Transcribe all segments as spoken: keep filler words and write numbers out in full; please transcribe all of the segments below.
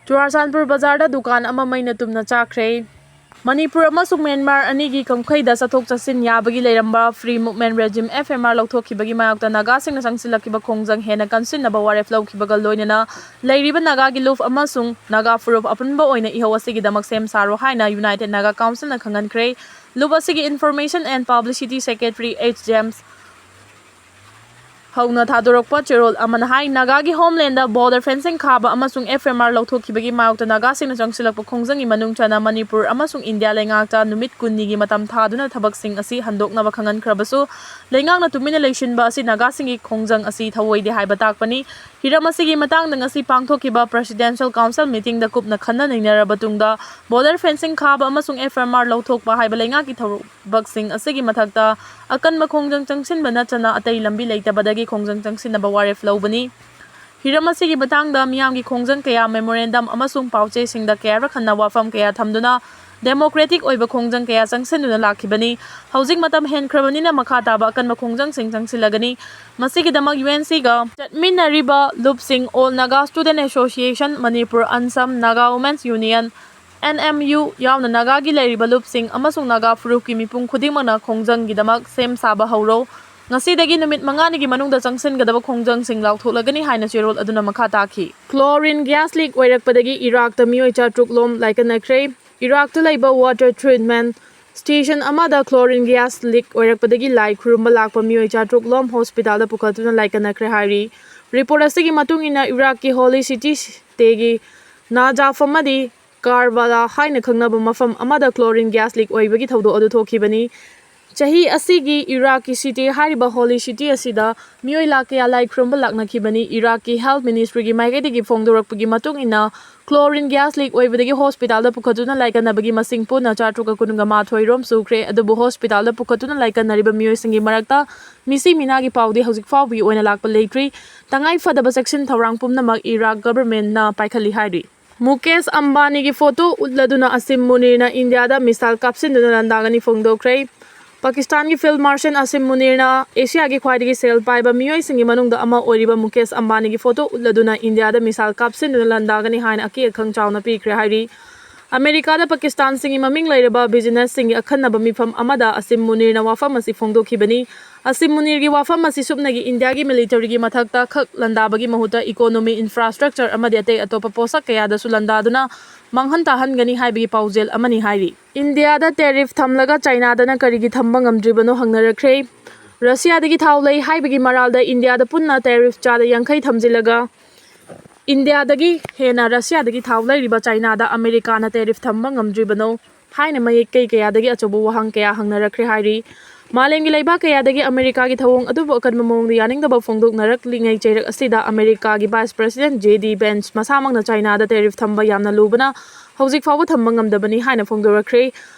ꯆꯨꯔꯥꯆꯥꯟꯄꯨꯔ ꯕꯖꯥꯔꯗ ꯗꯨꯀꯥꯟ ꯑꯃ ꯃꯩꯅ ꯇꯨꯝꯅ ꯆꯥꯛꯈ꯭ꯔꯦ꯫ ꯃꯅꯤꯄꯨꯔ ꯑꯃꯁꯨꯡ ꯃ꯭ꯌꯥꯟꯃꯥꯔ ꯑꯅꯤꯒꯤ ꯀꯝꯈꯩꯗ ꯆꯠꯊꯣꯛ ꯆꯠꯁꯤꯟ ꯌꯥꯕꯒꯤ ꯂꯩꯔꯝꯕ Free Movement Regime, F M R, ꯂꯧꯊꯣꯛꯈꯤꯕꯒꯤ ꯃꯥꯌꯣꯛꯇ ꯅꯥꯒꯥꯁꯤꯡꯅ ꯆꯪꯁꯤꯜꯂꯛꯈꯤꯕ ꯈꯣꯡꯖꯪ ꯍꯦꯟꯅ ꯀꯟꯁꯤꯟꯅꯕ ꯋꯥꯔꯦꯞ ꯂꯧꯈꯤꯕꯒ ꯂꯣꯏꯅꯅ ꯂꯩꯔꯤꯕ ꯅꯥꯒꯥꯒꯤ ꯂꯨꯞ ꯑꯃꯁꯨꯡ ꯅꯥꯒꯥ ꯐꯨꯔꯨꯞ ꯑꯄꯨꯟꯕ ꯑꯣꯏꯅ ꯏꯍꯧ ꯑꯁꯤꯒꯤꯗꯃꯛ ꯁꯦꯝ ꯁꯥꯔꯣ ꯍꯥꯏꯅ United Naga Councilꯅ ꯈꯪꯍꯟꯈ꯭ꯔꯦ꯫ ꯂꯨꯞ ꯑꯁꯤꯒꯤ Information and Publicity Secretary H James ꯍꯧꯅ ꯊꯥꯗꯣꯔꯛꯄ ꯆꯦꯔꯣꯜ ꯑꯃꯅ ꯍꯥꯏ, ꯅꯥꯒꯥꯒꯤ ꯍꯣꯝꯂꯦꯟꯗ ꯕꯣꯔꯗꯔ ꯐꯦꯟꯁꯤꯡ ꯈꯥꯕ ꯑꯃꯁꯨꯡ F M R ꯂꯧꯊꯣꯛꯈꯤꯕꯒꯤ ꯃꯥꯌꯣꯛꯇ ꯅꯥꯒꯥꯁꯤꯡꯅ ꯆꯪꯁꯤꯜꯂꯛꯄ ꯈꯣꯡꯖꯪꯒꯤ ꯃꯅꯨꯡ ꯆꯟꯅ ꯃꯅꯤꯄꯨꯔ ꯑꯃꯁꯨꯡ ꯏꯟꯗꯤꯌꯥ ꯂꯩꯉꯥꯛꯇ ꯅꯨꯃꯤꯠ ꯀꯨꯟꯅꯤꯒꯤ ꯃꯇꯝ ꯊꯥꯗꯨꯅ ꯊꯕꯛꯁꯤꯡ ꯑꯁꯤ ꯍꯟꯗꯣꯛꯅꯕ ꯈꯪꯍꯟꯈ꯭ꯔꯕꯁꯨ, ꯂꯩꯉꯥꯛꯅ ꯇꯨꯃꯤꯟꯅ ꯂꯩꯁꯤꯟꯕ ꯑꯁꯤ ꯅꯥꯒꯥꯁꯤꯡꯒꯤ ꯈꯣꯡꯖꯪ ꯑꯁꯤ ꯊꯧꯑꯣꯏꯗꯦ ꯍꯥꯏꯕ ꯇꯥꯛꯄꯅꯤ꯫ ꯍꯤꯔꯝ ꯑꯁꯤꯒꯤ ꯃꯇꯥꯡꯗ ꯉꯁꯤ ꯄꯥꯡꯊꯣꯛꯈꯤꯕ Presidential Council meetingꯗ ꯀꯨꯞꯅ ꯈꯟꯅ ꯅꯩꯅꯔꯕ ꯇꯨꯡꯗ, ꯕꯣꯔꯗꯔ ꯐꯦꯟꯁꯤꯡ ꯈꯥꯕ ꯑꯃꯁꯨꯡ F M R ꯂꯧꯊꯣꯛꯄ ꯍꯥꯏꯕ ꯂꯩꯉꯥꯛꯀꯤ ꯊꯕꯛꯁꯤꯡ ꯑꯁꯤꯒꯤ ꯃꯊꯛꯇ ꯑꯀꯟꯕ ꯈꯣꯡꯖꯪ ꯆꯪꯁꯤꯟꯕ ꯅꯠꯇꯅ ꯑꯇꯩ ꯂꯝꯕꯤ ꯂꯩꯇꯕꯗꯒꯤ ꯈꯣꯡꯖꯪ ꯆꯪꯁꯤꯟꯅꯕ ꯋꯥꯔꯦꯞ ꯂꯧꯕꯅꯤ꯫ ꯍꯤꯔꯝ ꯑꯁꯤꯒꯤ ꯃꯇꯥꯡꯗ ꯃꯤꯌꯥꯝꯒꯤ ꯈꯣꯡꯖꯪ ꯀꯌꯥ memorandum ꯑꯃꯁꯨꯡ ꯄꯥꯎꯆꯦꯁꯤꯡꯗ ꯀꯌꯥꯔꯛ ꯍꯟꯅ ꯋꯥꯐꯝ ꯀꯌꯥ ꯊꯝꯗꯨꯅ democratic ꯑꯣꯏꯕ ꯈꯣꯡꯖꯪ ꯀꯌꯥ ꯆꯪꯁꯤꯟꯗꯨꯅ ꯂꯥꯛꯈꯤꯕꯅꯤ꯫ ꯍꯧꯖꯤꯛ ꯃꯇꯝ ꯍꯦꯟꯈ꯭ꯔꯕꯅꯤꯅ ꯃꯈꯥ ꯇꯥꯕ ꯑꯀꯟꯕ ꯈꯣꯡꯖꯪꯁꯤꯡ ꯆꯪꯁꯤꯜꯂꯒꯅꯤ꯫ ꯃꯁꯤꯒꯤꯗꯃꯛ UNCꯒ ꯆꯠꯃꯤꯟꯅꯔꯤꯕ ꯂꯨꯞꯁꯤꯡ All Naga Student Association, Manipur, ANSAM, Naga Women's Union, N M U ꯌꯥꯎꯅ ꯅꯥꯒꯥꯒꯤ ꯂꯩꯔꯤꯕ ꯂꯨꯞꯁꯤꯡ ꯑꯃꯁꯨꯡ ꯅꯥꯒꯥ ꯐꯨꯔꯨꯞꯀꯤ ꯃꯤꯄꯨꯝ ꯈꯨꯗꯤꯡꯃꯛꯅ ꯈꯣꯡꯖꯪꯒꯤꯗꯃꯛ ꯁꯦꯝ ꯁꯥꯕ ꯍꯧꯔꯣ꯫ ꯉꯁꯤꯗꯒꯤ ꯅꯨꯃꯤꯠ ꯃꯉꯥꯅꯤꯒꯤ ꯃꯅꯨꯡꯗ ꯆꯪꯁꯤꯟꯒꯗꯕ ꯈꯣꯡꯖꯪꯁꯤꯡ ꯂꯥꯎꯊꯣꯛꯂꯒꯅꯤ ꯍꯥꯏꯅ ꯆꯦꯔꯣꯜ ꯑꯗꯨꯅ ꯃꯈꯥ ꯇꯥꯈꯤ꯫ Chlorine gas leak ꯑꯣꯏꯔꯛꯄꯗꯒꯤ ꯏꯔꯥꯛꯇ ꯃꯤꯑꯣꯏ ꯆꯥꯇ꯭ꯔꯨꯛ ꯂꯣꯝ ꯂꯥꯏꯀꯠꯅꯈ꯭ꯔꯦ꯫ ꯏꯔꯥꯛꯇ ꯂꯩꯕ water treatment station ꯑꯃꯗ chlorine gas leak ꯑꯣꯏꯔꯛꯄꯗꯒꯤ ꯂꯥꯏ ꯈꯨꯔꯨꯝꯕ ꯂꯥꯛꯄ ꯃꯤꯑꯣꯏ ꯆꯥꯇ꯭ꯔꯨꯛ ꯂꯣꯝ ꯍꯣꯁꯄꯤꯇꯥꯜꯗ ꯄꯨꯈꯠꯇꯨꯅ ꯂꯥꯏꯀꯠꯅꯈ꯭ꯔꯦ ꯍꯥꯏꯔꯤ꯫ ꯔꯤꯄꯣꯔꯠ ꯑꯁꯤꯒꯤ ꯃꯇꯨꯡ ꯏꯟꯅ, ꯏꯔꯥꯛꯀꯤ holy city stateꯒꯤ ꯅꯥꯖꯥꯐ ꯑꯃꯗꯤ ꯀꯥꯔꯕꯂꯥ ꯍꯥꯏꯅ ꯈꯪꯅꯕ ꯃꯐꯝ ꯑꯃꯗ chlorine gas leak ꯑꯣꯏꯕꯒꯤ ꯊꯧꯗꯣꯛ ꯑꯗꯨ ꯊꯣꯛꯈꯤꯕꯅꯤ꯫ ꯆꯍꯤ ꯑꯁꯤꯒꯤ ꯏꯔꯥꯛꯀꯤ city ꯍꯥꯏꯔꯤꯕ holy city ꯑꯁꯤꯗ ꯃꯤꯑꯣꯏ ꯂꯥꯈ ꯀꯌꯥ ꯂꯥꯏ ꯈꯨꯔꯨꯝꯕ ꯂꯥꯛꯅꯈꯤꯕꯅꯤ꯫ ꯏꯔꯥꯛꯀꯤ health ministryꯒꯤ ꯃꯥꯏꯀꯩꯗꯒꯤ ꯐꯣꯡꯗꯣꯔꯛꯄꯒꯤ ꯃꯇꯨꯡ ꯏꯟꯅ, chlorine gas leak ꯑꯣꯏꯕꯗꯒꯤ ꯍꯣꯁꯄꯤꯇꯥꯜꯗ ꯄꯨꯈꯠꯇꯨꯅ ꯂꯥꯏꯀꯠꯅꯕꯒꯤ ꯃꯁꯤꯡ ꯄꯨꯟꯅ ꯆꯥꯇ꯭ꯔꯨꯛꯀ ꯀꯨꯟꯒ ꯃꯥꯊꯣꯏ ꯔꯣꯝ ꯁꯨꯈ꯭ꯔꯦ꯫ ꯑꯗꯨꯕꯨ ꯍꯣꯁꯄꯤꯇꯥꯜꯗ ꯄꯨꯈꯠꯇꯨꯅ ꯂꯥꯏꯀꯠꯅꯔꯤꯕ ꯃꯤꯑꯣꯏꯁꯤꯡꯒꯤ ꯃꯔꯛꯇ ꯃꯤꯁꯤ ꯃꯤꯅꯥꯒꯤ ꯄꯥꯎꯗꯤ ꯍꯧꯖꯤꯛ ꯐꯥꯎꯕꯒꯤ ꯑꯣꯏꯅ ꯂꯥꯛꯄ ꯂꯩꯇ꯭ꯔꯤ꯫ ꯇꯉꯥꯏ ꯐꯗꯕ ꯆꯦꯛꯁꯤꯟ ꯊꯧꯔꯥꯡ ꯄꯨꯝꯅꯃꯛ ꯏꯔꯥꯛ governmentꯅ ꯄꯥꯏꯈꯠꯂꯤ ꯍꯥꯏꯔꯤ꯫ ꯃꯨꯀꯦꯁ ꯑꯝꯕꯥꯅꯤꯒꯤ photo ꯎꯠꯂꯗꯨꯅ ꯑꯁꯤꯝ ꯃꯨꯅꯤꯔꯅ ꯏꯟꯗꯤꯌꯥꯗ missile ꯀꯥꯞꯁꯤꯟꯗꯨꯅ ꯂꯥꯟꯗꯥꯡ ꯑꯅꯤ ꯐꯣꯡꯗꯣꯛꯈ꯭ꯔꯦ꯫ ꯄꯥꯀꯤꯁꯇꯥꯟꯒꯤ ꯐꯤꯜꯗ ꯃꯥꯔꯁꯦꯜ ꯑꯁꯤꯝ ꯃꯨꯅꯤꯔꯅ ꯑꯦꯁꯤꯌꯥꯒꯤ ꯈ꯭ꯋꯥꯏꯗꯒꯤ ꯁꯦꯜ ꯄꯥꯏꯕ ꯃꯤꯑꯣꯏꯁꯤꯡꯒꯤ ꯃꯅꯨꯡꯗ ꯑꯃ ꯑꯣꯏꯔꯤꯕ ꯃꯨꯀꯦꯁ ꯑꯝꯕꯥꯅꯤꯒꯤ ꯐꯣꯇꯣ ꯎꯠꯂꯗꯨꯅ ꯏꯟꯗꯤꯌꯥꯗ ꯃꯤꯁꯥꯏꯜ ꯀꯥꯞꯁꯤꯟꯗꯨꯅ ꯂꯥꯟꯗꯥꯒꯅꯤ ꯍꯥꯏꯅ ꯑꯀꯤ ꯑꯈꯪ ꯆꯥꯎꯅ ꯄꯤꯈ꯭ꯔꯦ ꯍꯥꯏꯔꯤ꯫ ꯑꯃꯦꯔꯤꯀꯥꯗ ꯄꯥꯀꯤꯁꯇꯥꯟꯁꯤꯡꯒꯤ ꯃꯃꯤꯡ ꯂꯩꯔꯕ ꯕꯤꯖꯤꯅꯦꯁꯁꯤꯡꯒꯤ ꯑꯈꯟꯅꯕ ꯃꯤꯐꯝ ꯑꯃꯗ ꯑꯁꯤꯝ ꯃꯨꯅꯤꯔꯅ ꯋꯥꯐꯝ ꯑꯁꯤ ꯐꯣꯡꯗꯣꯛꯈꯤꯕꯅꯤ꯫ ꯑꯁꯤꯝ ꯃꯨꯅꯤꯔꯒꯤ ꯋꯥꯐꯝ ꯑꯁꯤ ꯁꯨꯞꯅꯒꯤ ꯏꯟꯗꯤꯌꯥꯒꯤ ꯃꯤꯂꯤꯇꯔꯤꯒꯤ ꯃꯊꯛꯇ ꯈꯛ ꯂꯥꯟꯗꯥꯕꯒꯤ ꯃꯍꯨꯠꯇ ꯏꯀꯣꯅꯣꯃꯤ, ꯏꯟꯐ꯭ꯔꯥꯁ꯭ꯇ꯭ꯔꯛꯆꯔ ꯑꯃꯗꯤ ꯑꯇꯩ ꯑꯇꯣꯞꯄ ꯄꯣꯠꯁꯛ ꯀꯌꯥꯗꯁꯨ ꯂꯥꯟꯗꯥꯗꯨꯅ ꯃꯥꯡꯍꯟ ꯇꯥꯍꯟꯒꯅꯤ ꯍꯥꯏꯕꯒꯤ ꯄꯥꯎꯖꯦꯜ ꯑꯃꯅꯤ ꯍꯥꯏꯔꯤ꯫ ꯏꯟꯗꯤꯌꯥꯗ ꯇꯦꯔꯤꯐ ꯊꯝꯂꯒ ꯆꯥꯏꯅꯥꯗꯅ ꯀꯔꯤꯒꯤ ꯊꯝꯕ ꯉꯝꯗ꯭ꯔꯤꯕꯅꯣ ꯍꯪꯅꯔꯛꯈ꯭ꯔꯦ꯫ ꯔꯁꯤꯌꯥꯗꯒꯤ ꯊꯥꯎ ꯂꯩ ꯍꯥꯏꯕꯒꯤ ꯃꯔꯥꯜꯗ ꯏꯟꯗꯤꯌꯥꯗ ꯄꯨꯟꯅ ꯇꯦꯔꯤꯐ ꯆꯥꯗ ꯌꯥꯡꯈꯩ ꯊꯝꯖꯤꯜꯂꯒ ꯏꯟꯗꯤꯌꯥꯗꯒꯤ ꯍꯦꯟꯅ ꯔꯁꯤꯌꯥꯗꯒꯤ ꯊꯥꯎ ꯂꯩꯔꯤꯕ ꯆꯥꯏꯅꯥꯗ ꯑꯃꯦꯔꯤꯀꯥꯅ ꯇꯦꯔꯤꯐ ꯊꯝꯕ ꯉꯝꯗ꯭ꯔꯤꯕꯅꯣ ꯍꯥꯏꯅ ꯃꯥꯏꯀꯩ ꯀꯌꯥꯗꯒꯤ ꯑꯆꯧꯕ ꯋꯥꯍꯪ ꯀꯌꯥ ꯍꯪꯅꯔꯛꯈ꯭ꯔꯦ ꯍꯥꯏꯔꯤ꯫ ꯃꯥꯂꯦꯝꯒꯤ ꯂꯩꯕꯥꯛ ꯀꯌꯥꯗꯒꯤ ꯑꯃꯦꯔꯤꯀꯥꯒꯤ ꯊꯧꯑꯣꯡ ꯑꯗꯨꯕꯨ ꯑꯀꯟꯕ ꯃꯑꯣꯡꯗ ꯌꯥꯅꯤꯡꯗꯕ ꯐꯣꯡꯗꯣꯛꯅꯔꯛꯂꯤꯉꯩ ꯆꯩꯔꯛ ꯑꯁꯤꯗ ꯑꯃꯦꯔꯤꯀꯥꯒꯤ ꯚꯥꯏꯁ ꯄ꯭ꯔꯦꯁꯤꯗꯦꯟꯠ ꯖꯦ ꯗꯤ ꯚꯦꯟꯁ ꯃꯁꯥꯃꯛꯅ ꯆꯥꯏꯅꯥꯗ ꯇꯦꯔꯤꯐ ꯊꯝꯕ ꯌꯥꯝꯅ ꯂꯨꯕꯅ ꯍꯧꯖꯤꯛ ꯐꯥꯎꯕ ꯊꯝꯕ ꯉꯝꯗꯕꯅꯤ ꯍꯥꯏꯅ ꯐꯣꯡꯗꯣꯔꯛꯈ꯭ꯔꯦ꯫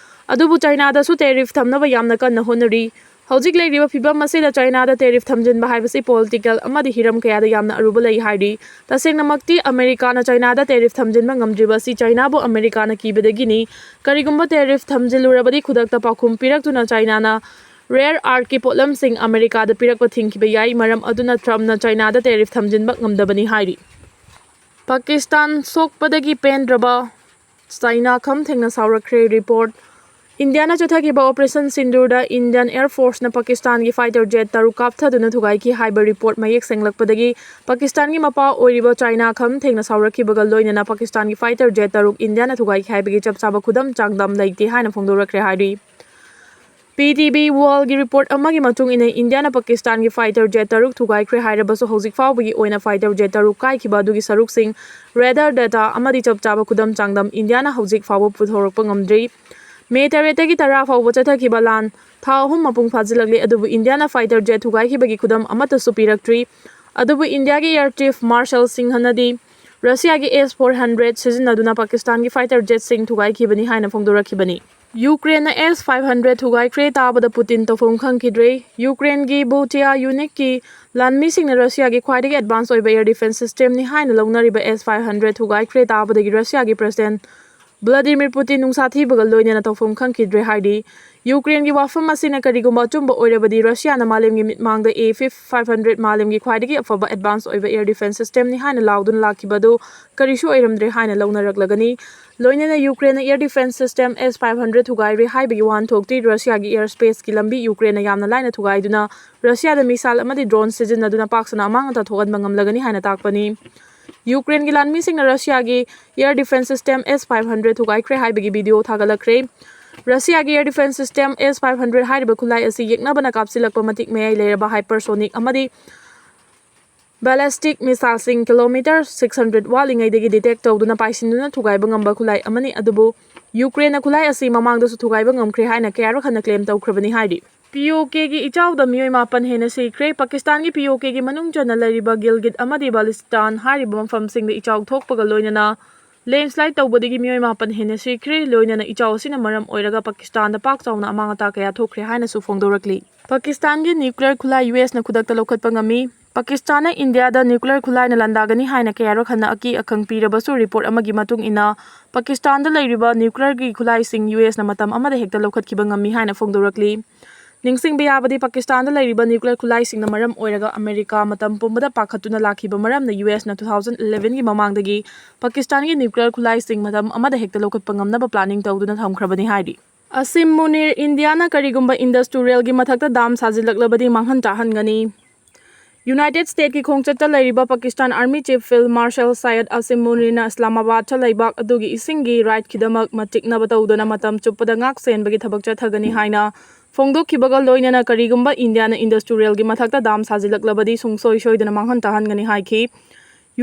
ꯑꯗꯨꯕꯨ ꯆꯥꯏꯅꯥꯗꯁꯨ ꯇꯦꯔꯤꯐ ꯊꯝꯅꯕ ꯌꯥꯝꯅ ꯀꯟꯅ ꯍꯣꯠꯅꯔꯤ꯫ ꯍꯧꯖꯤꯛ ꯂꯩꯔꯤꯕ ꯐꯤꯚꯝ ꯑꯁꯤꯗ ꯆꯥꯏꯅꯥꯗ ꯇꯦꯔꯤꯐ ꯊꯝꯖꯤꯟꯕ ꯍꯥꯏꯕꯁꯤ ꯄꯣꯂꯤꯇꯤꯀꯦꯜ ꯑꯃꯗꯤ ꯍꯤꯔꯝ ꯀꯌꯥꯗ ꯌꯥꯝꯅ ꯑꯔꯨꯕ ꯂꯩ ꯍꯥꯏꯔꯤ꯫ ꯇꯁꯦꯡꯅꯃꯛꯇꯤ ꯑꯃꯦꯔꯤꯀꯥꯅ ꯆꯥꯏꯅꯥꯗ ꯇꯦꯔꯤꯐ ꯊꯝꯖꯤꯟꯕ ꯉꯝꯗ꯭ꯔꯤꯕ ꯑꯁꯤ ꯆꯥꯏꯅꯥꯕꯨ ꯑꯃꯦꯔꯤꯀꯥꯅ ꯀꯤꯕꯗꯒꯤꯅꯤ꯫ ꯀꯔꯤꯒꯨꯝꯕ ꯇꯦꯔꯤꯐ ꯊꯝꯖꯤꯜꯂꯨꯔꯕꯗꯤ ꯈꯨꯗꯛꯇ ꯄꯥꯎꯈꯨꯝ ꯄꯤꯔꯛꯇꯨꯅ ꯆꯥꯏꯅꯥꯅ ꯔꯦꯌꯔ ꯑꯥꯔꯠꯀꯤ ꯄꯣꯠꯂꯝꯁꯤꯡ ꯑꯃꯦꯔꯤꯀꯥꯗ ꯄꯤꯔꯛꯄ ꯊꯤꯡꯈꯤꯕ ꯌꯥꯏ꯫ ꯃꯔꯝ ꯑꯗꯨꯅ ꯇ꯭ꯔꯝꯞꯅ ꯆꯥꯏꯅꯥꯗ ꯇꯦꯔꯤꯐ ꯊꯝꯖꯤꯟꯕ ꯉꯝꯗꯕꯅꯤ ꯍꯥꯏꯔꯤ꯫ ꯄꯥꯀꯤꯁꯇꯥꯟ ꯁꯣꯛꯄꯗꯒꯤ ꯄꯦꯟꯗ꯭ꯔꯕ ꯆꯥꯏꯅꯥ ꯈꯝ ꯊꯦꯡꯅ ꯁꯥꯎꯔꯛꯈ꯭ꯔꯦ꯫ ꯔꯤꯄꯣꯔꯠ꯫ ꯏꯟꯗꯤꯌꯥꯅ ꯆꯠꯊꯈꯤꯕ ꯑꯣꯄꯔꯦꯁꯟ ꯁꯤꯟꯗꯨꯔꯗ ꯏꯟꯗꯤꯌꯟ ꯑꯦꯌꯔ ꯐꯣꯔꯁꯅ ꯄꯥꯀꯤꯁꯇꯥꯟꯒꯤ ꯐꯥꯏꯇꯔ ꯖꯦꯠ ꯇꯔꯨꯛ ꯀꯥꯞꯊꯗꯨꯅ ꯊꯨꯒꯥꯏꯈꯤ ꯍꯥꯏꯕ ꯔꯤꯄꯣꯔꯠ ꯃꯌꯦꯛ ꯁꯦꯡꯂꯛꯄꯗꯒꯤ ꯄꯥꯀꯤꯁꯇꯥꯟꯒꯤ ꯃꯄꯥ ꯑꯣꯏꯔꯤꯕ ꯆꯥꯏꯅꯥ ꯈꯝ ꯊꯦꯡꯅ ꯁꯥꯎꯔꯛꯈꯤꯕꯒ ꯂꯣꯏꯅꯅ ꯄꯥꯀꯤꯁꯇꯥꯟꯒꯤ ꯐꯥꯏꯇꯔ ꯖꯦꯠ ꯇꯔꯨꯛ ꯏꯟꯗꯤꯌꯥꯅ ꯊꯨꯒꯥꯏꯈꯤ ꯍꯥꯏꯕꯒꯤ ꯆꯞ ꯆꯥꯕ ꯈꯨꯗꯝ ꯆꯥꯡꯗꯝ ꯂꯩꯇꯦ ꯍꯥꯏꯅ ꯐꯣꯡꯗꯣꯔꯛꯈ꯭ꯔꯦ ꯍꯥꯏꯔꯤ꯫ ꯄꯤ ꯇꯤ ꯚꯤ ꯋꯥꯔꯜꯒꯤ ꯔꯤꯄꯣꯔꯠ ꯑꯃꯒꯤ ꯃꯇꯨꯡ ꯏꯟꯅ ꯏꯟꯗꯤꯌꯥꯅ ꯄꯥꯀꯤꯁꯇꯥꯟꯒꯤ ꯐꯥꯏꯇꯔ ꯖꯦꯠ ꯇꯔꯨꯛ ꯊꯨꯒꯥꯏꯈ꯭ꯔꯦ ꯍꯥꯏꯔꯕꯁꯨ ꯍꯧꯖꯤꯛ ꯐꯥꯎꯕꯒꯤ ꯑꯣꯏꯅ ꯐꯥꯏꯇꯔ ꯖꯦꯠ ꯇꯔꯨꯛ ꯀꯥꯏꯈꯤꯕ ꯑꯗꯨꯒꯤ ꯁꯔꯨꯛꯁꯤꯡ, ꯔꯦꯗꯥꯔ ꯗꯦꯇꯥ ꯑꯃꯗꯤ ꯆꯞ ꯆꯥꯕ ꯈꯨꯗꯝ ꯆꯥꯡꯗꯝ ꯏꯟꯗꯤꯌꯥꯅ ꯍꯧꯖꯤꯛ ꯐꯥꯎꯕ ꯄꯨꯊꯣꯔꯛꯄ ꯉꯝꯗ꯭ꯔꯤ꯫ ꯃꯦ ꯇꯔꯦꯠꯇꯒꯤ ꯇꯔꯥ ꯐꯥꯎꯕ ꯆꯠꯊꯈꯤꯕ ꯂꯥꯟ ꯊꯥ ꯑꯍꯨꯝ ꯃꯄꯨꯡ ꯐꯥꯖꯤꯜꯂꯛꯂꯦ, ꯑꯗꯨꯕꯨ ꯏꯟꯗꯤꯌꯥꯅ ꯐꯥꯏꯇꯔ ꯖꯦꯠ ꯊꯨꯒꯥꯏꯈꯤꯕꯒꯤ ꯈꯨꯗꯝ ꯑꯃꯠꯇꯁꯨ ꯄꯤꯔꯛꯇ꯭ꯔꯤ꯫ ꯑꯗꯨꯕꯨ ꯏꯟꯗꯤꯌꯥꯒꯤ ꯑꯦꯌꯔ ꯆꯤꯐ ꯃꯥꯔꯁꯦꯜ ꯁꯤꯡꯍꯅꯗꯤ ꯔꯁꯤꯌꯥꯒꯤ ꯑꯦꯁ ꯐꯣꯔ ꯍꯟꯗ꯭ꯔꯦꯠ ꯁꯤꯖꯤꯟꯅꯗꯨꯅ ꯄꯥꯀꯤꯁꯇꯥꯟꯒꯤ ꯐꯥꯏꯇꯔ ꯖꯦꯠꯁꯤꯡ ꯊꯨꯒꯥꯏꯈꯤꯕꯅꯤ ꯍꯥꯏꯅ ꯐꯣꯡꯗꯣꯔꯛꯈꯤꯕꯅꯤ꯫ ꯌꯨꯀ꯭ꯔꯦꯟꯅ ꯑꯦꯁ ꯐꯥꯏꯚ ꯍꯟꯗ꯭ꯔꯦꯠ ꯊꯨꯒꯥꯏꯈ꯭ꯔꯦ ꯇꯥꯕꯗ ꯄꯨꯇꯤꯟ ꯇꯧꯐꯝ ꯈꯪꯈꯤꯗ꯭ꯔꯦ꯫ ꯌꯨꯀ꯭ꯔꯦꯟꯒꯤ ꯕꯨꯇꯤꯌꯥ ꯌꯨꯅꯤꯠꯀꯤ ꯂꯥꯟꯃꯤꯁꯤꯡꯅ ꯔꯁꯤꯌꯥꯒꯤ ꯈ꯭ꯋꯥꯏꯗꯒꯤ ꯑꯦꯗꯚꯥꯟꯁ ꯑꯣꯏꯕ ꯑꯦꯌꯔ ꯗꯤꯐꯦꯟꯁ ꯁꯤꯁꯇꯦꯝꯅꯤ ꯍꯥꯏꯅ ꯂꯧꯅꯔꯤꯕ ꯑꯦꯁ ꯐꯥꯏꯚ ꯍꯟꯗ꯭ꯔꯦꯠ ꯊꯨꯒꯥꯏꯈ꯭ꯔꯦ ꯇꯥꯕꯗꯒꯤ ꯔꯁꯤꯌꯥꯒꯤ ꯄ꯭ꯔꯦꯁꯤꯗꯦꯟꯠ ꯚ꯭ꯂꯥꯗꯤꯃꯤꯔ ꯄꯨꯇꯤꯟ ꯅꯨꯡꯁꯥ ꯊꯤꯕꯒ ꯂꯣꯏꯅꯅ ꯇꯧꯐꯝ ꯈꯪꯈꯤꯗ꯭ꯔꯦ ꯍꯥꯏꯔꯤ꯫ ꯌꯨꯀ꯭ꯔꯦꯟꯒꯤ ꯋꯥꯐꯝ ꯑꯁꯤꯅ ꯀꯔꯤꯒꯨꯝꯕ ꯑꯆꯨꯝꯕ ꯑꯣꯏꯔꯕꯗꯤ, ꯔꯁꯤꯌꯥꯅ ꯃꯥꯂꯦꯝꯒꯤ ꯃꯤꯠꯃꯥꯡꯗ ꯑꯦ ꯐꯥꯏꯚ ꯍꯟꯗ꯭ꯔꯦꯠ, ꯃꯥꯂꯦꯝꯒꯤ ꯈ꯭ꯋꯥꯏꯗꯒꯤ ꯑꯐꯕ advance ꯑꯣꯏꯕ air defence systemꯅꯤ ꯍꯥꯏꯅ ꯂꯥꯎꯗꯨꯅ ꯂꯥꯛꯈꯤꯕ ꯑꯗꯨ ꯀꯔꯤꯁꯨ ꯑꯣꯏꯔꯝꯗ꯭ꯔꯦ ꯍꯥꯏꯅ ꯂꯧꯅꯔꯛꯂꯒꯅꯤ꯫ ꯂꯣꯏꯅꯅ ꯌꯨꯀ꯭ꯔꯦꯟꯅ air defence system S five hundred ꯊꯨꯒꯥꯏꯔꯦ ꯍꯥꯏꯕꯒꯤ ꯋꯥꯍꯟꯊꯣꯛꯇꯤ ꯔꯁꯤꯌꯥꯒꯤ air spaceꯀꯤ ꯂꯝꯕꯤ ꯌꯨꯀ꯭ꯔꯦꯟꯅ ꯌꯥꯝꯅ ꯂꯥꯏꯅ ꯊꯨꯒꯥꯏꯗꯨꯅ ꯔꯁꯤꯌꯥꯗ missile ꯑꯃꯗꯤ drone ꯁꯤꯖꯤꯟꯅꯗꯨꯅ ꯄꯥꯛ ꯁꯟꯅ ꯑꯃꯥꯡ ꯑꯇꯥ ꯊꯣꯛꯍꯟꯕ ꯉꯝꯂꯒꯅꯤ ꯍꯥꯏꯅ ꯇꯥꯛꯄꯅꯤ꯫ ꯌꯨꯀ꯭ꯔꯦꯟꯒꯤ ꯂꯥꯟꯃꯤꯁꯤꯡꯅ ꯔꯁꯤꯌꯥꯒꯤ air defence system S five hundred ꯊꯨꯒꯥꯏꯈ꯭ꯔꯦ ꯍꯥꯏꯕꯒꯤ video ꯊꯥꯒꯠꯂꯛꯈ꯭ꯔꯦ꯫ ꯔꯁꯤꯌꯥꯒꯤ air defence system S five hundred ꯍꯥꯏꯔꯤꯕ ꯈꯨꯠꯂꯥꯏ ꯑꯁꯤ ꯌꯦꯛꯅꯕꯅ ꯀꯥꯞꯁꯤꯜꯂꯛꯄ ꯃꯇꯤꯛ ꯃꯌꯥꯏ ꯂꯩꯔꯕ hypersonic ꯑꯃꯗꯤ ballistic missileꯁꯤꯡ kilometre six hundred ꯋꯥꯠꯂꯤꯉꯩꯗꯒꯤ detect ꯇꯧꯗꯨꯅ ꯄꯥꯏꯁꯤꯟꯗꯨꯅ ꯊꯨꯒꯥꯏꯕ ꯉꯝꯕ ꯈꯨꯠꯂꯥꯏ ꯑꯃꯅꯤ꯫ ꯑꯗꯨꯕꯨ ꯌꯨꯀ꯭ꯔꯦꯟꯅ ꯈꯨꯠꯂꯥꯏ ꯑꯁꯤ ꯃꯃꯥꯡꯗꯁꯨ ꯊꯨꯒꯥꯏꯕ ꯉꯝꯈ꯭ꯔꯦ ꯍꯥꯏꯅ ꯀꯌꯥꯔꯛ ꯍꯟꯅ claim ꯇꯧꯈ꯭ꯔꯕꯅꯤ ꯍꯥꯏꯔꯤ꯫ POKꯒꯤ ꯏꯆꯥꯎꯗ ꯃꯤꯑꯣꯏ ꯃꯥꯄꯟ ꯍꯦꯟꯅ ꯁꯤꯈ꯭ꯔꯦ꯫ ꯄꯥꯀꯤꯁꯇꯥꯟꯒꯤ POKꯒꯤ ꯃꯅꯨꯡ ꯆꯟꯅ ꯂꯩꯔꯤꯕ ꯒꯤꯜꯒꯤꯠ ꯑꯃꯗꯤ ꯕꯂꯤꯁꯇꯥꯟ ꯍꯥꯏꯔꯤꯕ ꯃꯐꯝꯁꯤꯡꯗ ꯏꯆꯥꯎ ꯊꯣꯛꯄꯒ ꯂꯣꯏꯅꯅ landslide ꯇꯧꯕꯗꯒꯤ ꯃꯤꯑꯣꯏ ꯃꯥꯄꯟ ꯍꯦꯟꯅ ꯁꯤꯈ꯭ꯔꯦ꯫ ꯂꯣꯏꯅꯅ ꯏꯆꯥꯎ ꯑꯁꯤꯅ ꯃꯔꯝ ꯑꯣꯏꯔꯒ ꯄꯥꯀꯤꯁꯇꯥꯟꯗ ꯄꯥꯛ ꯆꯥꯎꯅ ꯑꯃꯥꯡ ꯑꯇꯥ ꯀꯌꯥ ꯊꯣꯛꯈ꯭ꯔꯦ ꯍꯥꯏꯅꯁꯨ ꯐꯣꯡꯗꯣꯔꯛꯂꯤ꯫ ꯄꯥꯀꯤꯁꯇꯥꯟꯒꯤ nuclear ꯈꯨꯠꯂꯥꯏ USꯅ ꯈꯨꯗꯛꯇ ꯂꯧꯈꯠꯄ ꯉꯝꯃꯤ꯫ ꯄꯥꯀꯤꯁꯇꯥꯟꯅ ꯏꯟꯗꯤꯌꯥꯗ nuclear ꯈꯨꯠꯂꯥꯏꯅ ꯂꯥꯟꯗꯥꯒꯅꯤ ꯍꯥꯏꯅ ꯀꯌꯥꯔꯛ ꯍꯟꯅ ꯑꯀꯤ ꯑꯈꯪ ꯄꯤꯔꯕꯁꯨ, report ꯑꯃꯒꯤ ꯃꯇꯨꯡ ꯏꯟꯅ ꯄꯥꯀꯤꯁꯇꯥꯟꯗ ꯂꯩꯔꯤꯕ nuclearꯒꯤ ꯈꯨꯠꯂꯥꯏꯁꯤꯡ USꯅ ꯃꯇꯝ ꯑꯃꯗ ꯍꯦꯛꯇ ꯂꯧꯈꯠꯈꯤꯕ ꯉꯝꯃꯤ ꯍꯥꯏꯅ ꯐꯣꯡꯗꯣꯔꯛꯂꯤ꯫ ꯅꯤꯡꯁꯤꯡꯕ ꯌꯥꯕꯗꯤ, ꯄꯥꯀꯤꯁꯇꯥꯟꯗ ꯂꯩꯔꯤꯕ nuclear ꯈꯨꯠꯂꯥꯏꯁꯤꯡꯅ ꯃꯔꯝ ꯑꯣꯏꯔꯒ ꯑꯃꯦꯔꯤꯀꯥ ꯃꯇꯝ ꯄꯨꯝꯕꯗ ꯄꯥꯈꯠꯇꯨꯅ ꯂꯥꯛꯈꯤꯕ ꯃꯔꯝꯅ USꯅ two thousand elevenꯒꯤ ꯃꯃꯥꯡꯗꯒꯤ ꯄꯥꯀꯤꯁꯇꯥꯟꯒꯤ nuclear ꯈꯨꯠꯂꯥꯏꯁꯤꯡ ꯃꯇꯝ ꯑꯃꯗ ꯍꯦꯛꯇ ꯂꯧꯈꯠꯄ ꯉꯝꯅꯕ planning ꯇꯧꯗꯨꯅ ꯊꯝꯈ꯭ꯔꯕꯅꯤ ꯍꯥꯏꯔꯤ꯫ ꯑꯁꯤꯝ ꯃꯨꯅꯤꯔ, ꯏꯟꯗꯤꯌꯥꯅ ꯀꯔꯤꯒꯨꯝꯕ industrialꯒꯤ ꯃꯊꯛꯇ dam ꯁꯥꯖꯤꯜꯂꯛꯂꯕꯗꯤ ꯃꯥꯡꯍꯟ ꯇꯥꯍꯟꯒꯅꯤ꯫ United Statesꯀꯤ ꯈꯣꯡꯆꯠꯇ ꯂꯩꯔꯤꯕ Pakistan Army Chief Field Marshal Syed Asim Munirꯅ ꯏꯁꯂꯥꯃꯥꯕꯥꯗꯇ ꯂꯩꯕꯥꯛ ꯑꯗꯨꯒꯤ ꯏꯁꯤꯡꯒꯤ rightꯀꯤꯗꯃꯛ ꯃꯇꯤꯛꯅꯕ ꯇꯧꯗꯨꯅ ꯃꯇꯝ ꯆꯨꯞꯄꯗ ꯉꯥꯛ ꯁꯦꯟꯕꯒꯤ ꯊꯕꯛ ꯆꯠꯊꯒꯅꯤ ꯍꯥꯏꯅ ꯐꯣꯡꯗꯣꯛꯈꯤꯕꯒ ꯂꯣꯏꯅꯅ ꯀꯔꯤꯒꯨꯝꯕ ꯏꯟꯗꯤꯌꯥꯅ industrialꯒꯤ ꯃꯊꯛꯇ dam ꯁꯥꯖꯤꯜꯂꯛꯂꯕꯗꯤ ꯁꯨꯡꯁꯣꯏ ꯁꯣꯏꯗꯅ ꯃꯥꯡꯍꯟ ꯇꯥꯍꯟꯒꯅꯤ ꯍꯥꯏꯈꯤ꯫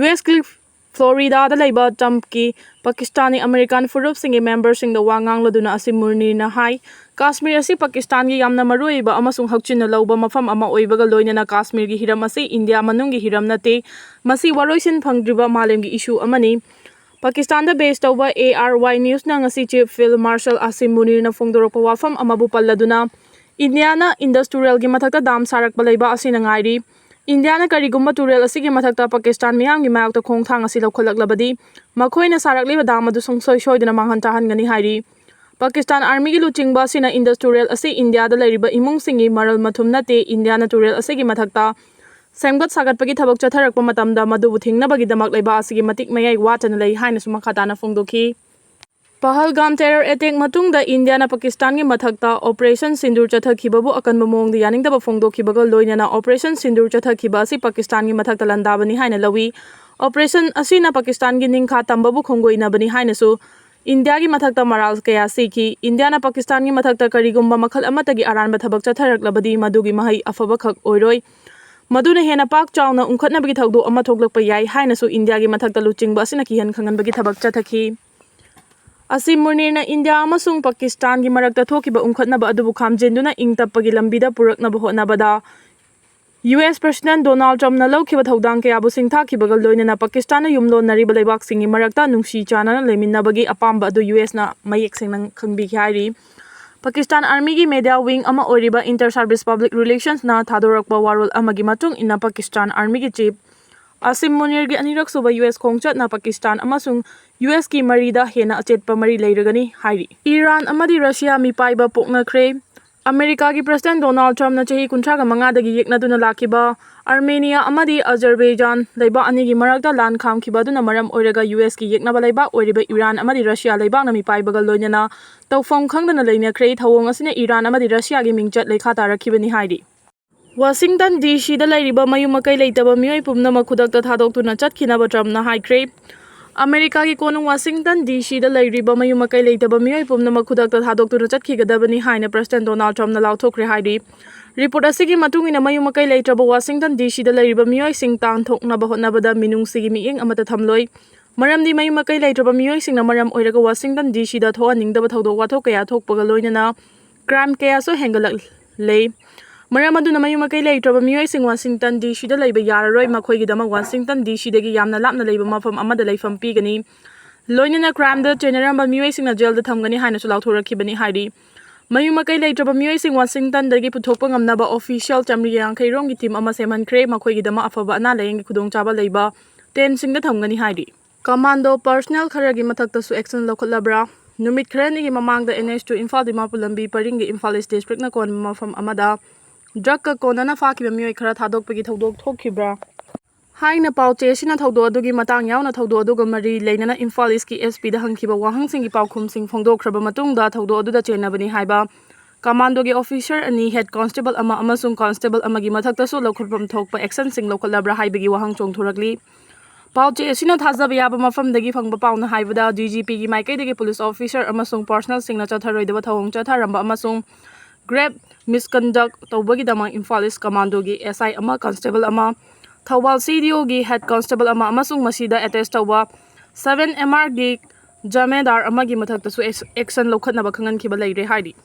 US Cliff Floridaꯗ ꯂꯩꯕ Trumpꯀꯤ ꯄꯥꯀꯤꯁꯇꯥꯅꯤ American ꯐꯨꯔꯨꯞꯁꯤꯡꯒꯤ memberꯁꯤꯡꯗ ꯋꯥ ꯉꯥꯡꯂꯗꯨꯅ ꯑꯁꯤꯝ ꯃꯨꯅꯤꯔꯅ ꯍꯥꯏ, ꯀꯥꯁꯃꯤꯔ ꯑꯁꯤ ꯄꯥꯀꯤꯁꯇꯥꯟꯒꯤ ꯌꯥꯝꯅ ꯃꯔꯨꯑꯣꯏꯕ ꯑꯃꯁꯨꯡ ꯍꯛꯆꯤꯟꯅ ꯂꯧꯕ ꯃꯐꯝ ꯑꯃ ꯑꯣꯏꯕꯒ ꯂꯣꯏꯅꯅ ꯀꯥꯁꯃꯤꯔꯒꯤ ꯍꯤꯔꯝ ꯑꯁꯤ ꯏꯟꯗꯤꯌꯥ ꯃꯅꯨꯡꯒꯤ ꯍꯤꯔꯝ ꯅꯠꯇꯦ꯫ ꯃꯁꯤ ꯋꯥꯔꯣꯏꯁꯤꯟ ꯐꯪꯗ꯭ꯔꯤꯕ ꯃꯥꯂꯦꯝꯒꯤ issue ꯑꯃꯅꯤ꯫ ꯄꯥꯀꯤꯁꯇꯥꯟꯗ base ꯇꯧꯕ ARY Newsꯅ ꯉꯁꯤ Chief Field Marshal ꯑꯁꯤꯝ ꯃꯨꯅꯤꯔꯅ ꯐꯣꯡꯗꯣꯔꯛꯄ ꯋꯥꯐꯝ ꯑꯃꯕꯨ ꯄꯜꯂꯗꯨꯅ, ꯏꯟꯗꯤꯌꯥꯅ industrialꯒꯤ ꯃꯊꯛꯇ dam ꯁꯥꯔꯛꯄ ꯂꯩꯕ ꯑꯁꯤꯅ ꯉꯥꯏꯔꯤ꯫ ꯏꯟꯗꯤꯌꯥꯅ ꯀꯔꯤꯒꯨꯝꯕ ꯇꯨꯔꯦꯜ ꯑꯁꯤꯒꯤ ꯃꯊꯛꯇ ꯄꯥꯀꯤꯁꯇꯥꯟ ꯃꯤꯌꯥꯝꯒꯤ ꯃꯥꯌꯣꯛꯇ ꯈꯣꯡꯊꯥꯡ ꯑꯁꯤ ꯂꯧꯈꯠꯂꯛꯂꯕꯗꯤ, ꯃꯈꯣꯏꯅ ꯁꯥꯔꯛꯂꯤꯕ ꯗꯥꯝ ꯑꯗꯨ ꯁꯨꯡꯁꯣꯏ ꯁꯣꯏꯗꯅ ꯃꯥꯡꯍꯟ ꯇꯥꯍꯟꯒꯅꯤ ꯍꯥꯏꯔꯤ꯫ ꯄꯥꯀꯤꯁꯇꯥꯟ ꯑꯥꯔꯃꯤꯒꯤ ꯂꯨꯆꯤꯡꯕ ꯑꯁꯤꯅ ꯏꯟꯗꯁ ꯇꯨꯔꯦꯜ ꯑꯁꯤ ꯏꯟꯗꯤꯌꯥꯗ ꯂꯩꯔꯤꯕ ꯏꯃꯨꯡꯁꯤꯡꯒꯤ ꯃꯔꯜ ꯃꯊꯨꯝ ꯅꯠꯇꯦ, ꯏꯟꯗꯤꯌꯥꯅ ꯇꯨꯔꯦꯜ ꯑꯁꯤꯒꯤ ꯃꯊꯛꯇ ꯁꯦꯝꯒꯠ ꯁꯥꯒꯠꯄꯒꯤ ꯊꯕꯛ ꯆꯠꯊꯔꯛꯄ ꯃꯇꯝꯗ ꯃꯗꯨꯕꯨ ꯊꯤꯡꯅꯕꯒꯤꯗꯃꯛ ꯂꯩꯕꯥꯛ ꯑꯁꯤꯒꯤ ꯃꯇꯤꯛ ꯃꯌꯥꯏ ꯋꯥꯠꯇꯅ ꯂꯩ ꯍꯥꯏꯅꯁꯨ ꯃꯈꯥ ꯇꯥꯅ ꯐꯣꯡꯗꯣꯛꯈꯤ꯫ ꯄꯍꯜꯒꯥꯝ ꯇꯦꯔꯔ ꯑꯦꯇꯦꯛ ꯃꯇꯨꯡꯗ ꯏꯟꯗꯤꯌꯥꯅ ꯄꯥꯀꯤꯁꯇꯥꯟꯒꯤ ꯃꯊꯛꯇ ꯑꯣꯄꯔꯦꯁꯟ ꯁꯤꯟꯗꯨꯔ ꯆꯠꯊꯈꯤꯕꯕꯨ ꯑꯀꯟꯕ ꯃꯑꯣꯡꯗ ꯌꯥꯅꯤꯡꯗꯕ ꯐꯣꯡꯗꯣꯛꯈꯤꯕꯒ ꯂꯣꯏꯅꯅ ꯑꯣꯄꯔꯦꯁꯟ ꯁꯤꯟꯗꯨꯔ ꯆꯠꯊꯈꯤꯕ ꯑꯁꯤ ꯄꯥꯀꯤꯁꯇꯥꯟꯒꯤ ꯃꯊꯛꯇ ꯂꯥꯟꯗꯥꯕꯅꯤ ꯍꯥꯏꯅ ꯂꯧꯏ꯫ ꯑꯣꯄꯔꯦꯁꯟ ꯑꯁꯤꯅ ꯄꯥꯀꯤꯁꯇꯥꯟꯒꯤ ꯅꯤꯡꯈꯥ ꯇꯝꯕꯕꯨ ꯈꯣꯡꯒꯣꯏꯅꯕꯅꯤ ꯍꯥꯏꯅꯁꯨ ꯏꯟꯗꯤꯌꯥꯒꯤ ꯃꯊꯛꯇ ꯃꯔꯥꯜ ꯀꯌꯥ ꯁꯤꯈꯤ꯫ ꯏꯟꯗꯤꯌꯥꯅ ꯄꯥꯀꯤꯁꯇꯥꯟꯒꯤ ꯃꯊꯛꯇ ꯀꯔꯤꯒꯨꯝꯕ ꯃꯈꯜ ꯑꯃꯠꯇꯒꯤ ꯑꯔꯥꯟꯕ ꯊꯕꯛ ꯆꯠꯊꯔꯛꯂꯕꯗꯤ ꯃꯗꯨꯒꯤ ꯃꯍꯩ ꯑꯐꯕꯈꯛ ꯑꯣꯏꯔꯣꯏ꯫ ꯃꯗꯨꯅ ꯍꯦꯟꯅ ꯄꯥꯛ ꯆꯥꯎꯅ ꯎꯪꯈꯠꯅꯕꯒꯤ ꯊꯧꯗꯣꯛ ꯑꯃ ꯊꯣꯛꯂꯛꯄ ꯌꯥꯏ ꯍꯥꯏꯅꯁꯨ ꯏꯟꯗꯤꯌꯥꯒꯤ ꯃꯊꯛꯇ ꯂꯨꯆꯤꯡꯕ ꯑꯁꯤꯅ ꯀꯤꯍꯟ ꯈꯪꯍꯟꯕꯒꯤ ꯊꯕꯛ ꯆꯠꯊꯈꯤ꯫ ꯑꯁꯤꯝ ꯃꯨꯅꯤꯔꯅ ꯏꯟꯗꯤꯌꯥ ꯑꯃꯁꯨꯡ ꯄꯥꯀꯤꯁꯇꯥꯟꯒꯤ ꯃꯔꯛꯇ ꯊꯣꯛꯈꯤꯕ ꯎꯪꯈꯠꯅꯕ ꯑꯗꯨꯕꯨ ꯈꯥꯝꯖꯤꯟꯗꯨꯅ ꯏꯪ ꯇꯞꯄꯒꯤ ꯂꯝꯕꯤꯗ ꯄꯨꯔꯛꯅꯕ ꯍꯣꯠꯅꯕꯗ ꯌꯨ ꯑꯦꯁ ꯄ꯭ꯔꯁꯤꯗꯦꯟ ꯗꯣꯅꯥꯜꯗ ꯇ꯭ꯔꯝꯞꯅ ꯂꯧꯈꯤꯕ ꯊꯧꯗꯥꯡ ꯀꯌꯥꯕꯨ ꯁꯤꯡꯊꯥꯈꯤꯕꯒ ꯂꯣꯏꯅꯅ ꯄꯥꯀꯤꯁꯇꯥꯟꯅ ꯌꯨꯝꯂꯣꯟꯅꯔꯤꯕ ꯂꯩꯕꯥꯛꯁꯤꯡꯒꯤ ꯃꯔꯛꯇ ꯅꯨꯡꯁꯤ ꯆꯥꯟꯅꯅ ꯂꯩꯃꯤꯟꯅꯕꯒꯤ ꯑꯄꯥꯝꯕ ꯑꯗꯨ ꯌꯨ ꯑꯦꯁꯅ ꯃꯌꯦꯛ ꯁꯦꯡꯅ ꯈꯪꯕꯤꯈꯤ ꯍꯥꯏꯔꯤ꯫ ꯄꯥꯀꯤꯁꯇꯥꯟ ꯑꯥꯔꯃꯤꯒꯤ ꯃꯦꯗꯤꯌꯥ ꯋꯤꯡ ꯑꯃ ꯑꯣꯏꯔꯤꯕ ꯏꯟꯇꯔ ꯁꯥꯔꯚꯤꯁ ꯄꯕ꯭ꯂꯤꯛ ꯔꯤꯂꯦꯁꯟꯁꯅ ꯊꯥꯗꯣꯔꯛꯄ ꯋꯥꯔꯣꯜ ꯑꯃꯒꯤ ꯃꯇꯨꯡ ꯏꯟꯅ ꯄꯥꯀꯤꯁꯇꯥꯟ ꯑꯥꯔꯃꯤꯒꯤ ꯆꯤꯐ ꯑꯁꯤꯝ ꯃꯨꯅꯤꯔꯒꯤ ꯑꯅꯤꯔꯛ ꯁꯨꯕ ꯌꯨ ꯑꯦꯁ ꯈꯣꯡꯆꯠꯅ ꯄꯥꯀꯤꯁꯇꯥꯟ ꯑꯃꯁꯨꯡ ꯌꯨ ꯑꯦꯁꯀꯤ ꯃꯔꯤꯗ ꯍꯦꯟꯅ ꯑꯆꯦꯠꯄ ꯃꯔꯤ ꯂꯩꯔꯒꯅꯤ ꯍꯥꯏꯔꯤ꯫ ꯏꯔꯥꯟ ꯑꯃꯗꯤ ꯔꯁꯤꯌꯥ ꯃꯤꯄꯥꯏꯕ ꯄꯣꯛꯅꯈ꯭ꯔꯦ꯫ ꯑꯃꯦꯔꯤꯀꯥꯒꯤ ꯄ꯭ꯔꯁꯤꯗꯦꯟ ꯗꯣꯅꯥꯜꯗ ꯇ꯭ꯔꯝꯞꯅ ꯆꯍꯤ ꯀꯨꯟꯊ꯭ꯔꯥꯒ ꯃꯉꯥꯗꯒꯤ ꯌꯦꯛꯅꯗꯨꯅ ꯂꯥꯛꯈꯤꯕ ꯑꯥꯔꯃꯦꯅꯤꯌꯥ ꯑꯃꯗꯤ ꯑꯖꯔꯕꯩꯖꯥꯟ ꯂꯩꯕꯥꯛ ꯑꯅꯤꯒꯤ ꯃꯔꯛꯇ ꯂꯥꯟ ꯈꯥꯝꯈꯤꯕ ꯑꯗꯨꯅ ꯃꯔꯝ ꯑꯣꯏꯔꯒ ꯌꯨ ꯑꯦꯁꯀꯤ ꯌꯦꯛꯅꯕ ꯂꯩꯕꯥꯛ ꯑꯣꯏꯔꯤꯕ ꯏꯔꯥꯟ ꯑꯃꯗꯤ ꯔꯁꯤꯌꯥ ꯂꯩꯕꯥꯛꯅ ꯃꯤꯄꯥꯏꯕꯒ ꯂꯣꯏꯅꯅ ꯇꯧꯐꯝ ꯈꯪꯗꯅ ꯂꯩꯅꯈ꯭ꯔꯦ꯫ ꯊꯧꯑꯣꯡ ꯑꯁꯤꯅ ꯏꯔꯥꯟ ꯑꯃꯗꯤ ꯔꯁꯤꯌꯥꯒꯤ ꯃꯤꯡꯆꯠ ꯂꯩꯈꯥ ꯇꯥꯔꯛꯈꯤꯕꯅꯤ ꯍꯥꯏꯔꯤ꯫ ꯋꯥꯁꯤꯡꯇꯟ ꯗꯤ ꯁꯤꯗ ꯂꯩꯔꯤꯕ ꯃꯌꯨꯝ ꯃꯀꯩ ꯂꯩꯇꯕ ꯃꯤꯑꯣꯏ ꯄꯨꯝꯅꯃꯛ ꯈꯨꯗꯛꯇ ꯊꯥꯗꯣꯛꯇꯨꯅ ꯆꯠꯈꯤꯅꯕ ꯇ꯭ꯔꯝꯞꯅ ꯍꯥꯏꯈ꯭ꯔꯦ꯫ ꯑꯃꯦꯔꯤꯀꯥꯒꯤ ꯀꯣꯅꯨꯡ ꯋꯥꯁꯤꯡꯇꯟ ꯗꯤ ꯁꯤꯗ ꯂꯩꯔꯤꯕ ꯃꯌꯨꯝ ꯃꯀꯩ ꯂꯩꯇꯕ ꯃꯤꯑꯣꯏ ꯄꯨꯝꯅꯃꯛ ꯈꯨꯗꯛꯇ ꯊꯥꯗꯣꯛꯇꯨꯅ ꯆꯠꯈꯤꯒꯗꯕꯅꯤ ꯍꯥꯏꯅ ꯄ꯭ꯔꯁꯤꯗꯦꯟ ꯗꯣꯅꯥꯜꯗ ꯇ꯭ꯔꯝꯞꯅ ꯂꯥꯎꯊꯣꯛꯈ꯭ꯔꯦ ꯍꯥꯏꯔꯤ꯫ ꯔꯤꯄꯣꯔꯠ ꯑꯁꯤꯒꯤ ꯃꯇꯨꯡ ꯏꯟꯅ ꯃꯌꯨꯝ ꯃꯀꯩ ꯂꯩꯇ꯭ꯔꯕ ꯋꯥꯁꯤꯡꯇꯟ ꯗꯤ ꯁꯤꯗ ꯂꯩꯔꯤꯕ ꯃꯤꯑꯣꯏꯁꯤꯡ ꯇꯥꯟꯊꯣꯛꯅꯕ ꯍꯣꯠꯅꯕꯗ ꯃꯤꯅꯨꯡꯁꯤꯒꯤ ꯃꯤꯠꯌꯦꯡ ꯑꯃꯠꯇ ꯊꯝꯂꯣꯏ꯫ ꯃꯔꯝꯗꯤ ꯃꯌꯨꯝ ꯃꯀꯩ ꯂꯩꯇ꯭ꯔꯕ ꯃꯤꯑꯣꯏꯁꯤꯡꯅ ꯃꯔꯝ ꯑꯣꯏꯔꯒ ꯋꯥꯁꯤꯡꯇꯟ ꯗꯤ ꯁꯤꯗ ꯊꯣꯛꯍꯟꯅꯤꯡꯗꯕ ꯊꯧꯗꯣꯛ ꯋꯥꯊꯣꯛ ꯀꯌꯥ ꯊꯣꯛꯄꯒ ꯂꯣꯏꯅꯅ ꯀ꯭ꯔꯥꯏꯝ ꯀꯌꯥꯁꯨ ꯍꯦꯟꯒꯠꯂꯛꯂꯦ꯫ ꯃꯔꯝ ꯑꯗꯨꯅ ꯃꯌꯨꯝ ꯃꯀꯩ ꯂꯩꯇ꯭ꯔꯕ ꯃꯤꯑꯣꯏꯁꯤꯡ ꯋꯥꯁꯤꯡꯇꯟ ꯗꯤ ꯁꯤꯗ ꯂꯩꯕ ꯌꯥꯔꯔꯣꯏ꯫ ꯃꯈꯣꯏꯒꯤꯗꯃꯛ ꯋꯥꯁꯤꯡꯇꯟ ꯗꯤ ꯁꯤꯗꯒꯤ ꯌꯥꯝꯅ ꯂꯥꯞꯅ ꯂꯩꯕ ꯃꯐꯝ ꯑꯃꯗ ꯂꯩꯐꯝ ꯄꯤꯒꯅꯤ꯫ ꯂꯣꯏꯅꯅ ꯀ꯭ꯔꯥꯏꯝꯗ ꯆꯦꯟꯅꯔꯝꯕ ꯃꯤꯑꯣꯏꯁꯤꯡꯅ ꯖꯦꯜꯗ ꯊꯝꯒꯅꯤ ꯍꯥꯏꯅꯁꯨ ꯂꯥꯎꯊꯣꯔꯛꯈꯤꯕꯅꯤ ꯍꯥꯏꯔꯤ꯫ ꯃꯌꯨꯝ ꯃꯀꯩ ꯂꯩꯇ꯭ꯔꯕ ꯃꯤꯑꯣꯏꯁꯤꯡ ꯋꯥꯁꯤꯡꯇꯟꯗꯒꯤ ꯄꯨꯊꯣꯛꯄ ꯉꯝꯅꯕ ꯑꯣꯐꯤꯁꯤꯌꯦꯜ ꯆꯥꯃꯔꯤ ꯌꯥꯡꯈꯩ ꯔꯣꯝꯒꯤ ꯇꯤꯝ ꯑꯃ ꯁꯦꯝꯍꯟꯈ꯭ꯔꯦ꯫ ꯃꯈꯣꯏꯒꯤꯗꯃꯛ ꯑꯐꯕ ꯑꯅꯥ ꯂꯥꯌꯦꯡꯒꯤ ꯈꯨꯗꯣꯡꯆꯥꯕ ꯂꯩꯕ ꯇꯦꯟꯁꯤꯡꯗ ꯊꯝꯒꯅꯤ ꯍꯥꯏꯔꯤ꯫ ꯀꯃꯥꯟꯗꯣ ꯄꯔꯁꯅꯦꯜ ꯈꯔꯒꯤ ꯃꯊꯛꯇꯁꯨ ꯑꯦꯛꯁꯟ ꯂꯧꯈꯠꯂꯕ꯭ꯔꯥ? ꯅꯨꯃꯤꯠ ꯈꯔꯅꯤꯒꯤ ꯃꯃꯥꯡꯗ N H two Imphal Dimapur ꯂꯝꯕꯤ ꯄꯔꯤꯡꯒꯤ ꯏꯝꯐꯥꯜ ꯏꯁ ꯗꯤꯁꯇ꯭ꯔꯤꯛꯅ ꯀꯣꯟꯕ ꯃꯐꯝ ꯑꯃꯗ ꯗ꯭ꯔꯒꯀ ꯀꯣꯟꯅꯅ ꯐꯥꯈꯤꯕ ꯃꯤꯑꯣꯏ ꯈꯔ ꯊꯥꯗꯣꯛꯄꯒꯤ ꯊꯧꯗꯣꯛ ꯊꯣꯛꯈꯤꯕ꯭ꯔꯥ ꯍꯥꯏꯅ ꯄꯥꯎ ꯆꯦ ꯑꯁꯤꯅ ꯊꯧꯗꯣꯛ ꯑꯗꯨꯒꯤ ꯃꯇꯥꯡ ꯌꯥꯎꯅ ꯊꯧꯗꯣꯛ ꯑꯗꯨꯒ ꯃꯔꯤ ꯂꯩꯅꯅ ꯏꯝꯐꯥꯜ ꯏꯁꯀꯤ ꯑꯦꯁ ꯄꯤꯗ ꯍꯪꯈꯤꯕ ꯋꯥꯍꯪꯁꯤꯡꯒꯤ ꯄꯥꯎꯈꯨꯝꯁꯤꯡ ꯐꯣꯡꯗꯣꯛꯈ꯭ꯔꯕ ꯃꯇꯨꯡꯗ ꯊꯧꯗꯣꯛ ꯑꯗꯨꯗ ꯆꯦꯟꯅꯕꯅꯤ ꯍꯥꯏꯕ ꯀꯃꯥꯟꯗꯣꯒꯤ ꯑꯣꯐꯤꯁꯔ ꯑꯅꯤ, ꯍꯦꯗ ꯀꯣꯟꯁꯇꯦꯕꯜ ꯑꯃ ꯑꯃꯁꯨꯡ ꯀꯣꯟꯁꯇꯦꯕꯜ ꯑꯃꯒꯤ ꯃꯊꯛꯇꯁꯨ ꯂꯧꯈꯠꯐꯝ ꯊꯣꯛꯄ ꯑꯦꯛꯁꯟꯁꯤꯡ ꯂꯧꯈꯠꯂꯕ꯭ꯔꯥ ꯍꯥꯏꯕꯒꯤ ꯋꯥꯍꯪ ꯆꯣꯡꯊꯣꯔꯛꯂꯤ꯫ ꯄꯥꯎ ꯆꯦ ꯑꯁꯤꯅ ꯊꯥꯖꯕ ꯌꯥꯕ ꯃꯐꯝꯗꯒꯤ ꯐꯪꯕ ꯄꯥꯎꯅ ꯍꯥꯏꯕꯗ, ꯗꯤ ꯖꯤ ꯄꯤꯒꯤ ꯃꯥꯏꯀꯩꯗꯒꯤ ꯄꯨꯂꯤꯁ ꯑꯣꯐꯤꯁꯔ ꯑꯃꯁꯨꯡ ꯄꯔꯁꯅꯦꯜꯁꯤꯡꯅ ꯆꯠꯊꯔꯣꯏꯗꯕ ꯊꯧꯑꯣꯡ ꯆꯠꯊꯔꯝꯕ ꯑꯃꯁꯨꯡ ꯒ꯭ꯔꯦꯞ ꯃꯤꯁꯀꯟꯗꯛ ꯇꯧꯕꯒꯤꯗꯃꯛ ꯏꯝꯐꯥꯜ ꯏꯁ ꯀꯃꯥꯟꯗꯣꯒꯤ ꯑꯦꯁ ꯑꯥꯏ ꯑꯃ, ꯀꯣꯟꯁꯇꯦꯕꯜ ꯑꯃ, ꯊꯧꯕꯥꯜ ꯁꯤ ꯗꯤ ꯑꯣꯒꯤ ꯍꯦꯗ ꯀꯣꯟꯁꯇꯦꯕꯜ ꯑꯃ ꯑꯃꯁꯨꯡ ꯃꯁꯤꯗ ꯑꯦꯇꯦꯁ ꯇꯧꯕ ꯁꯚꯦꯟ ꯑꯦꯝ ꯑꯥꯔꯒꯤ ꯖꯃꯦꯗꯥꯔ ꯑꯃꯒꯤ ꯃꯊꯛꯇꯁꯨ ꯑꯦꯛꯁ-, ꯑꯦꯛꯁꯟ ꯂꯧꯈꯠꯅꯕ ꯈꯪꯍꯟꯈꯤꯕ ꯂꯩꯔꯦ ꯍꯥꯏꯔꯤ꯫